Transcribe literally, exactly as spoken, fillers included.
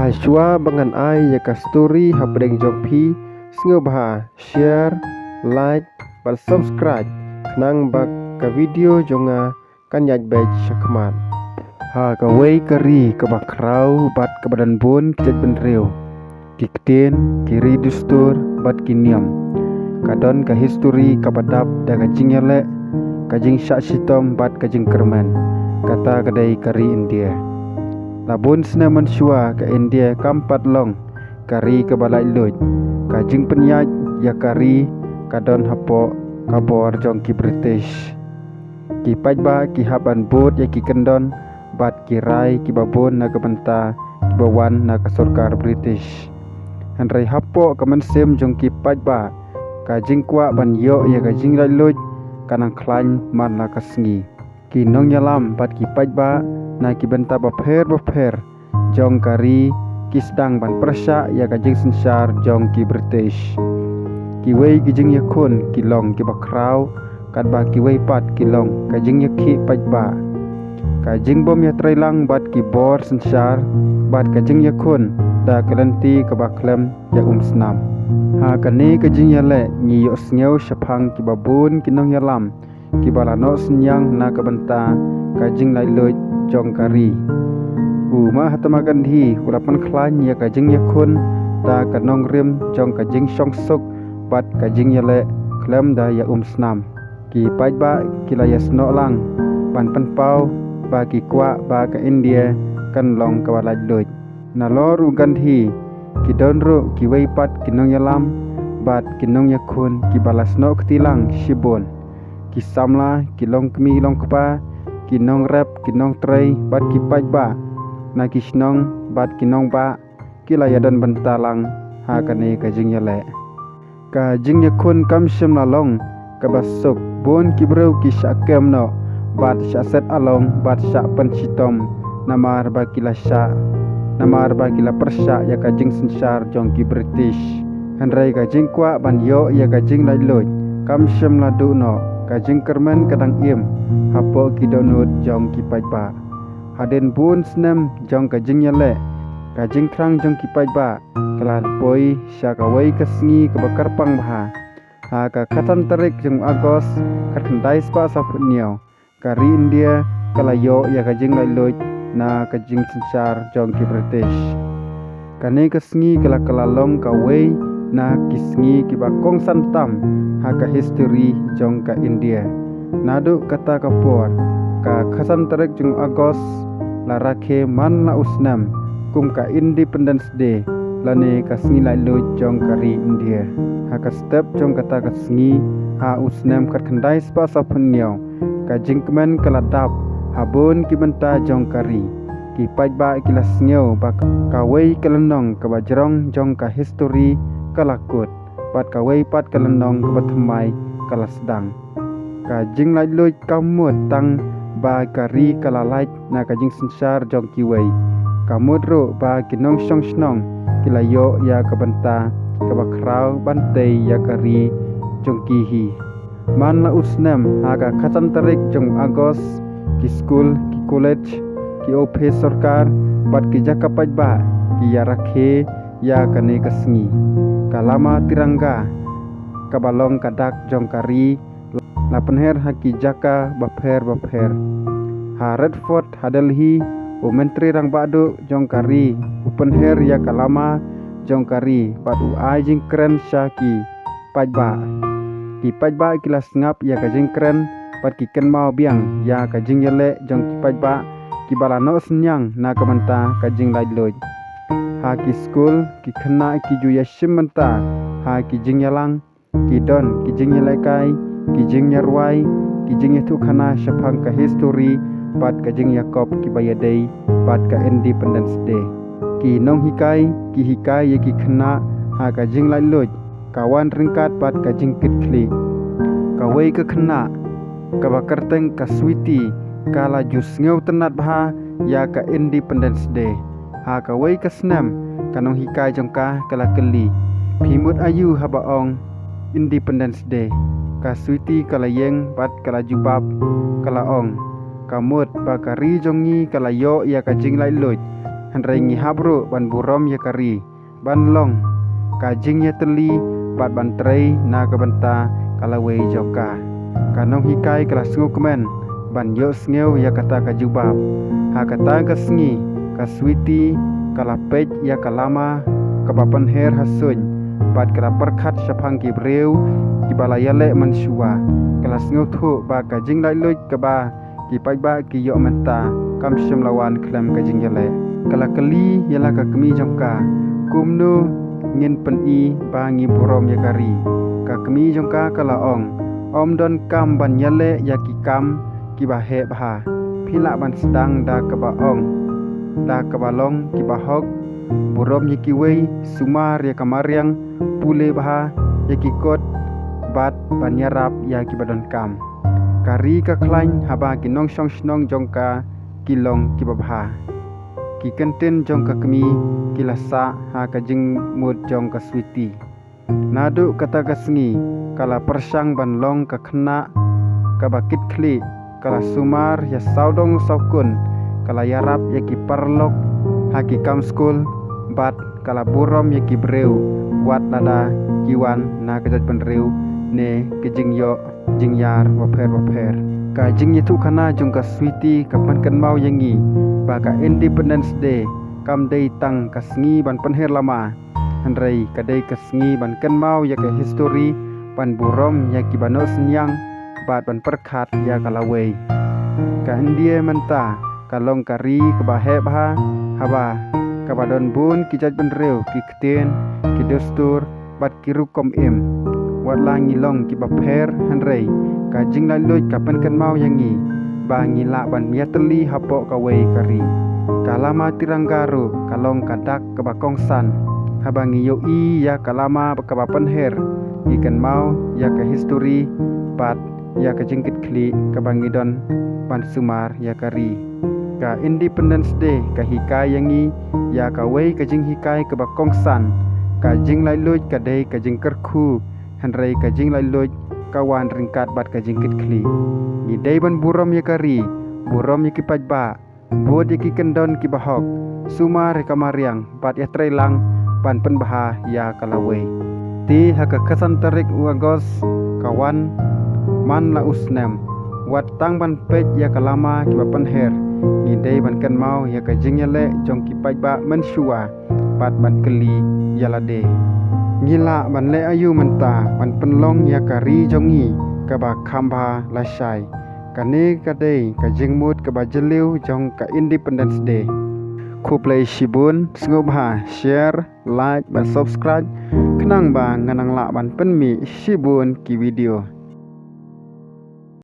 Shuwa ba ngan ai ïa ka story hapdeng jong phi, sngewbha share, like bad subscribe khnang ba ka video jong nga kan ïaid beit shakhmat. Ha kawei ka ri kaba khraw bad kaba don bun ki jaitbynriew, ki ktien, ki ri dustur bad ki niam. Ka don ka histori kaba dap da ka jingïaleh, ka jingshah shitom bad ka jingkyrmen. Kata ka dei ka ri India. La bun snem mynshuwa ka India kam pat long ka ri kaba laitluid. Ka jingpynïaid ïa ka ri ka don hapoh ka bor jong ki British. Ki paidbah ki hap ban bud ïa ki kyndon bad ki rai kiba bun na ka bynta kiba wan na ka sorkar British. Hynrei hapoh ka mynsiem jong ki paidbah, ka jingkwah ban ïoh ïa ka jinglaitluid ka nang khlaiñ man la ka sngi. Ki nongïalam bad ki paidbah na ki bynta bapher bapher jong ka ri ki sdang ban pyrshah ïa ka jingsynshar jong ki British. Kiwei ki jingïakhun ki long kiba khraw, katba kiwei pat ki long ka jingïakhih paidbah. Ka jingbym ïatreilang bad ki bor synshar bad ka jingïakhun da ka lynti kaba khlem ïa um snam. Ha kane ka jingïaleh ngi ïohsngew shaphang kiba bun ki nongïalam kiba la noh synñiang na ka bynta ka jinglaitluid jong ka ri. U Mahatma Gandhi u la pynkhlaiñ ïa ka jingïakhun da ka nongrim jong ka jingshongsuk bad ka jingïaleh khlem da ïa um snam. Ki paidbah ki la ïasnoh lang ban pynpaw ba ki kwah ba ka India kan long kaba laitluid. Nalor u Gandhi, ki don ruh kiwei pat ki nongïalam bad ki nongïakhun kiba la snoh kti lang shibun. Ki samla, ki longkmie longkpa, ki nongrep, ki nongtrei bad ki paidbah na ki shnong bad ki nongbah ki la ïadon bynta lang ha kane ka jingïaleh. Ka jingïakhun kam shym la long kaba suk. Bun ki briew ki shah kem noh bad shah set along bad shah pynshitom namar ba ki la shah, namar ba ki la pyrshah ïa ka jingsynshar jong ki British. Hynrei ka jingkwah ban ïoh ïa ka jinglaitluid kam shym la duh noh. Ka jingkyrmen ka dang im hapoh ki dohnud jong ki paidbah. Hadien bun snem jong ka jingïaleh, ka jingthrang jong ki paidbah ka la poi sha kawei ka sngi kaba kyrpang bha. Ha ka khatsan tarik jong August, khatkhyndai spah sawphew hynñiew, ka ri India ka la ïoh ïa ka jinglaitluid na ka jingsynshar jong ki British. Kane ka sngi ka la kylla long kawei na ki sngi kiba kongsan tam ha ka histori jong ka India. Naduh kata ka por, ka khatsan tarik jong August la rakhe man la u snem kum ka Independence Day, lane ka sngi laitluid jong ka ri India. Ha ka step jong kata ka sngi, ha u snem khatkhyndai spah sawphew hynñiew, ka jingkmen ka la dap ha bun ki bynta jong ka ri. Ki paidbah ki la sngew ba kawei ka lynnong kaba jrong jong ka histori ka la kut, bad kawei pat ka lynnong kaba thymmai ka la sdang. Ka jinglaitluid kam mut tang ba ka ri ka la lait na ka jingsynshar jong kiwei. Ka mut ruh ba ki nongshong shnong ki la ïoh ïa ka bynta kaba khraw ban tei ïa ka ri jong ki hi. Man la u snem, ha ka khatsan tarik jong August, ki skul, ki college, ki ophis sorkar bad ki jaka paidbah ki ïarakhe ïa kane ka sngi. Ka lama Tiranga kaba long ka dak jong ka ri la pynher ha ki jaka bapher bapher. Ha Red Fort ha Delhi, u Myntri Rangbah Duh jong ka ri u pynher ïa ka lama jong ka ri bad u ai jingkren sha ki paidbah. Ki paidbah ki la sngap ïa ka jingkren bad ki kynmaw biang ïa ka jingïaleh jong ki paidbah kiba la noh synñiang na ka bynta ka jinglaitluid. Ha ki skul, ki khynnah ki ju ïashim bynta ha ki jingïalang, ki don ki jingïalehkai, ki jingïarwai, ki jingïathuhkhana shaphang ka histori bad ka jingïakop kiba ïadei bad ka Independence Day. Ki nonghikai ki hikai ïa ki khynnah ha ka jinglaitluid, ka wan ryngkat bad ka jingkitkhlieh. Kawei ka khynnah kaba kyrteng ka Sweety ka la ju sngewtynnat bha ïa ka Independence Day. Ha kawei ka snem, ka nonghikai jong ka ka la kylli, "Phi mut aïu haba ong Independence Day?" Ka Sweety ka la ïeng bad ka la jubab, ka la ong, "Ka mut ba ka ri jong ngi ka la ïoh ïa ka jinglaitluid." Hynrei ngi hap ruh ban burom ïa ka ri, ban long ka jingïatylli bad ban trei na ka bynta ka lawei jong ka. Ka nonghikai ka la sngewkmen ban ïohsngew ïa kata ka jubab. Ha kata ka sngi ka Sweety ka la peit ïa ka lama kaba pynher ha suiñ bad ka la pyrkhat shaphang ki briew kiba la ïaleh mynshuwa. Ka la sngewthuh ba ka jinglaitluid kaba ki paidbah ki ïoh mynta kam shym la wan khlem ka jingïaleh. Ka la kylli ïa la ka kmie jong ka, kumno ngin pyni ba ngi burom ïa ka ri? Ka kmie jong ka ka la ong, ym don kam ban ïaleh ïa ki kam kiba heh bha. Phi lah ban sdang da kaba ong, da kaba long kiba hok, burom ïa kiwei, sumar ïa ka mariang, pule bha ïa ki kot bad ban ïarap ïa kiba donkam. Ka ri ka khlaiñ haba ki nongshong shnong jong ka ki long kiba bha. Ki kyntien jong ka kmie ki la sah ha ka jingmut jong ka Sweety. Naduh kata ka sngi ka la pyrshang ban long ka khynnah kaba kit khlieh, ka la sumar ïa sawdong sawkun, ka la ïarap ïa ki paralok ha ki kam skul bad ka la burom ïa ki briew wat lada ki wan na ka jaitbynriew ne ka jingïoh jingïar bapher bapher. Ka jingïathuhkhana jong ka Sweety ka pynkynmaw ïa ngi ba ka Independence Day kam dei tang ka sngi ban pynher lama, hynrei ka dei ka sngi ban kynmaw ïa ka histori, ban burom ïa kiba noh synñiang bad ban pyrkhat ïa ka lawei. Ka India mynta ka long ka ri kaba heh bha, haba kaba don bun ki jaitbynriew, ki ktien, ki dustur bad ki rukom im. Wat la ngi long kiba pher, hynrei ka jinglaitluid ka pynkynmaw ïa ngi ba ngi lah ban ïatylli hapoh kawei ka ri. Ka lama Tiranga ruh ka long ka dak kaba kongsan. Haba ngi ïohi ïa ka lama kaba pynher, ngi kynmaw ïa ka histori bad ïa ka jingkitkhlieh kaba ngi don ban sumar ïa ka ri. Ka Independence Day ka hikai ïa ngi ïa kawei ka jinghikai kaba kongsan. Ka jinglaitluid ka dei ka jingkyrkhu, hynrei ka jinglaitluid ka wan ryngkat bad ka jingkitkhlieh. Ngi dei ban burom ïa ka ri, burom ïa ki paidbah, bud ïa ki kyndon kiba hok, sumar ïa ka mariang bad ïatreilang ban pynbha ïa ka lawei. Te ha ka khatsan tarik u August ka wan man la u snem, wat tang ban peit ïa ka lama kiba pynher, ngi dei ban kynmaw ïa ka jingïaleh jong ki paidbah mynshuwa bad ban kylli ïa lade, ngi lah ban leh aïu mynta ban pynlong ïa ka ri jong ngi kaba kham bha lashai? Kane ka dei ka jingmut kaba jylliew jong ka Independence Day. Khublei shibun, sngewbha share, like bad subscribe khnang ba ngan nang lah ban pynmih shibun ki video.